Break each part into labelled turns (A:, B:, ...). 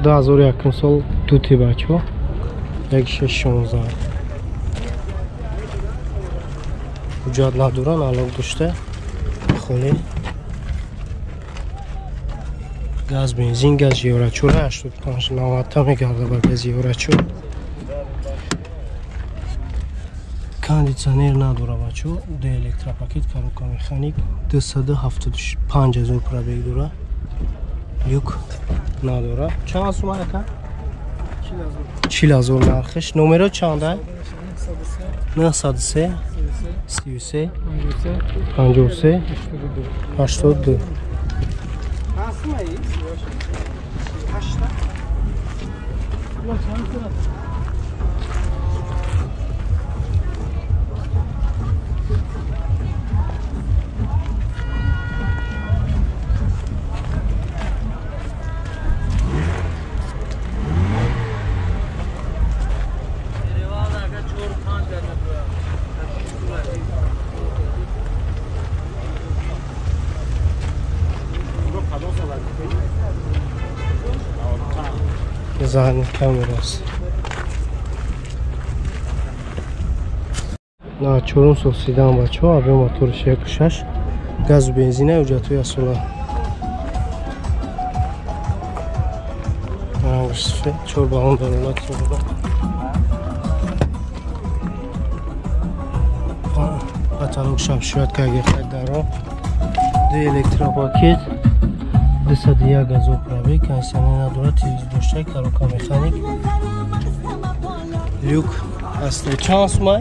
A: 2001 сол дути бачо 1616 ҳуҷҷат надоран, алоқ дошта, холӣ. Газ бензин, газ евро 4 85 90 та мегарда ба газ евро 4. Кондитсионер надора бачо, ду электропакет, коробка механик, 275 ҳазор пробег дора. Люк надора. Чанд сум ака? 40 ҳазор нархиш. Номеро чанда? 903 33 53 82. Задний камера аст. На чорум сол седан бачо, объем моториш 1.6, газу бензина, ҳуҷҷатҳои асола. Рангаш сафед, 4 баллон дар ҳолати меода. Потолок шабшуят кагехай даро. Ду электропакет, 201 ҳазор пробег, кондитсионер надорад, телевизор дошта, коробка механик, люк аст. Чанд сумай?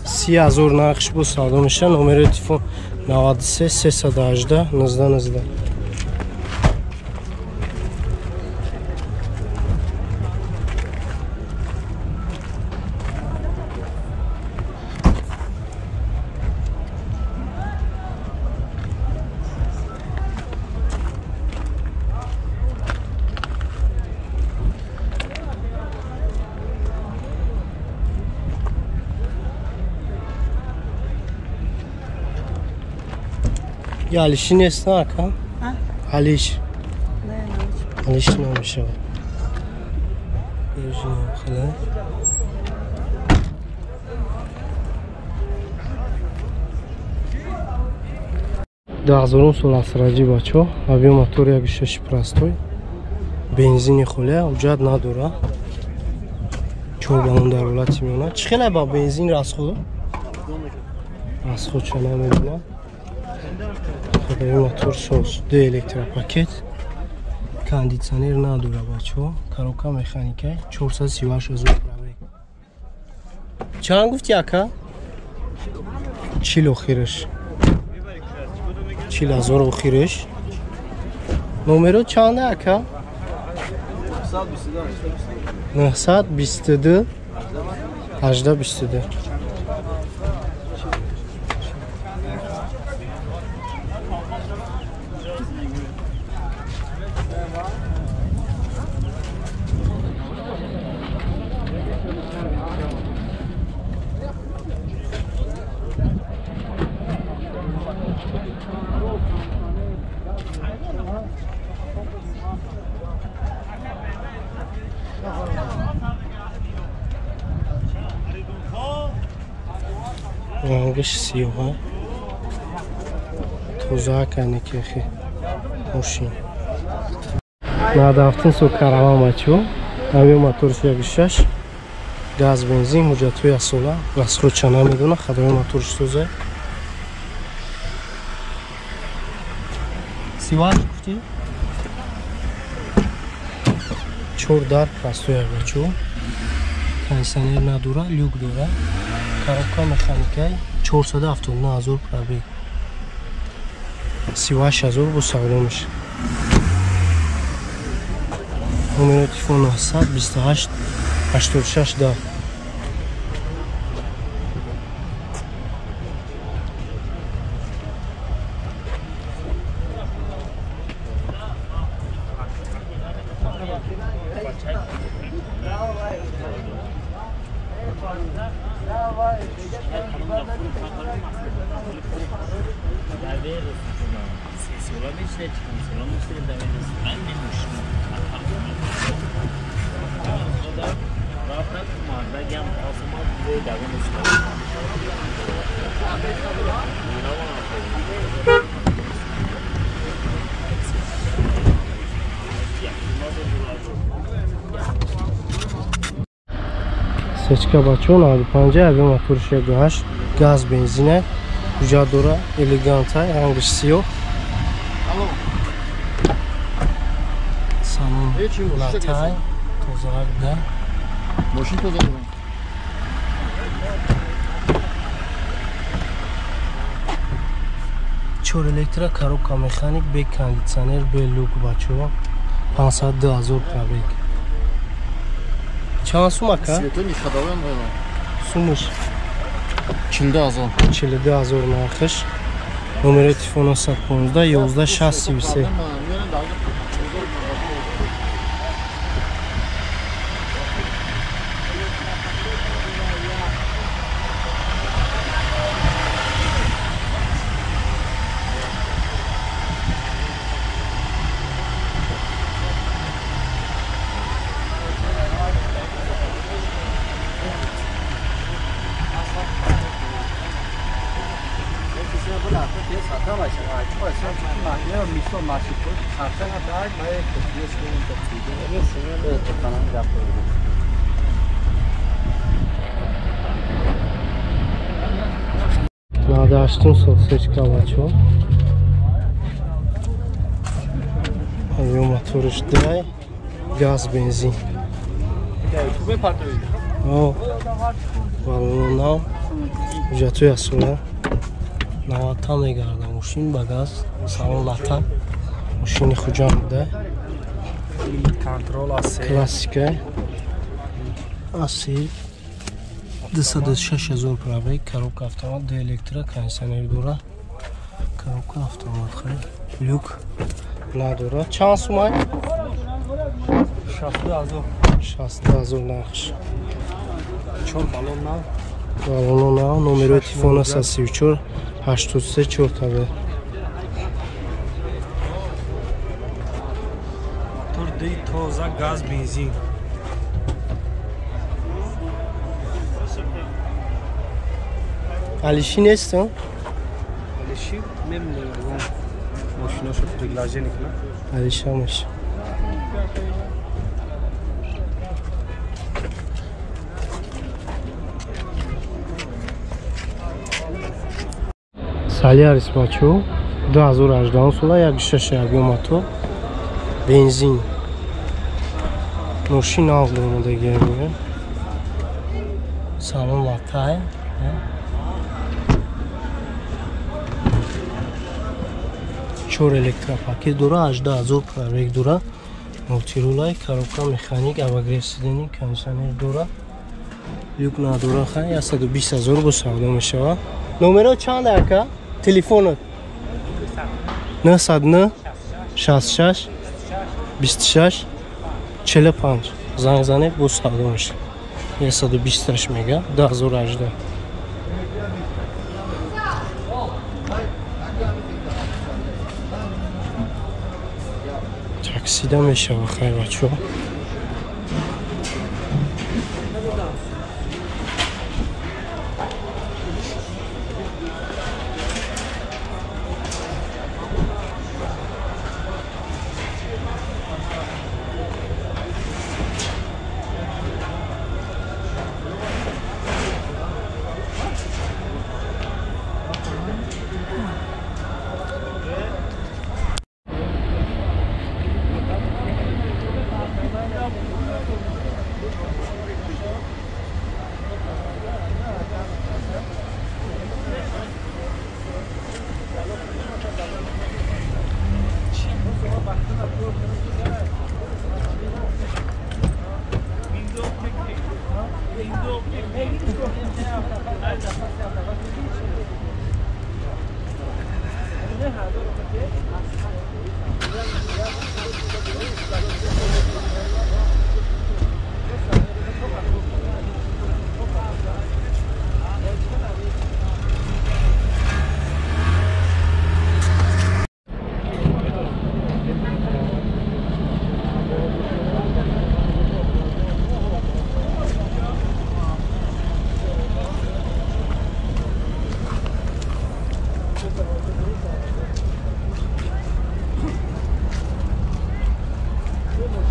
A: 30 ҳазор нархш бо савдо мешавад. Номери телефон 93 318 19 19. Я Алиши нест, на ака? Алиш. Алиш намешавад. Даҳазорум сол асраҷи бачо, объем мотор 1.6 простой, бензини холия, ҳуҷҷат надора. 4 баллон дар ҳолати миёна. Чӣ хеле ба бензин расход? Расход ча намедонам. Худои мотор соз, ду электропакет, кондитсионер надора бачо, коробка механика, 438 ҳазор пробег. Чанд гуфти ака? 40 охираш. 40 ҳазор охираш. Номеро чанда ака? 922 18 22. Рангаш сиёҳа, тоза канекехи мошин. Надафтин со караван бачо, объем моторш 1.6, газ бензин, ҳуҷҷатҳои асола, расход ча намедона, хадои моторш тоза. 38 гуфтӣ? 4 дар простой бачо, кондитсионер надора, люк дора. Коробка механикай, 479 ҳазор пробег, 38 ҳазор бо савдо мешавад. Номери телефон 928 86 10. Сечка бачо 95 объем моторш 1.8 газ бензина ҳуҷҷат дора, элеганта, рангаш сиёҳ. Салон латай, тозаак да.
B: Мошин тоза.
A: Чор электро, коробка механик, бе кондитсионер, бе люк бачо. 502 000 пробег. Чанд сум ака?
B: Светони ходовой
A: Сумаш
B: 42 000.
A: 42 000 нархш. Номери телефона 115 11 633. Надаштум соцсечка бачо. Объем моторш дай, газ бензин. Баллон ҳуҷҷатҳои асола. 90 мегарда мошин ба газ, салон лата. Мошини Хуҷанд буда. Классика. Аси 206 000 пробег, коробка автомат, ду электро, кондитсионер дора. Коробка автомат, хай. Люк надора. Чанд сумай?
C: 62 000.
A: 62 000 нархш.
C: Чор баллон нав.
A: Баллон нав, номери телефона 134 83 4 табе.
C: Мотор ди тоза, газ, бензин.
A: Алиши нест?
C: Алиши мемнем. Мошинашо предложение кна.
A: Алиша меш. Солярис бачо 2018 сола 1.6 объем мотор, бензин. Мошин нав омадагия. Салон латай. Чор электропакет дора, 18 000 пробег дора, мултирулай, коробка механик, обогрев сидений, кондитсионер дора, люк надора, хай 120 000 бо савдо мешава. Номеро чанд ака? Телефонот 909 66 26 45. Занг занед, бо савдо мешава. 120 мега, 2018. Таксида мешава, хай бачо.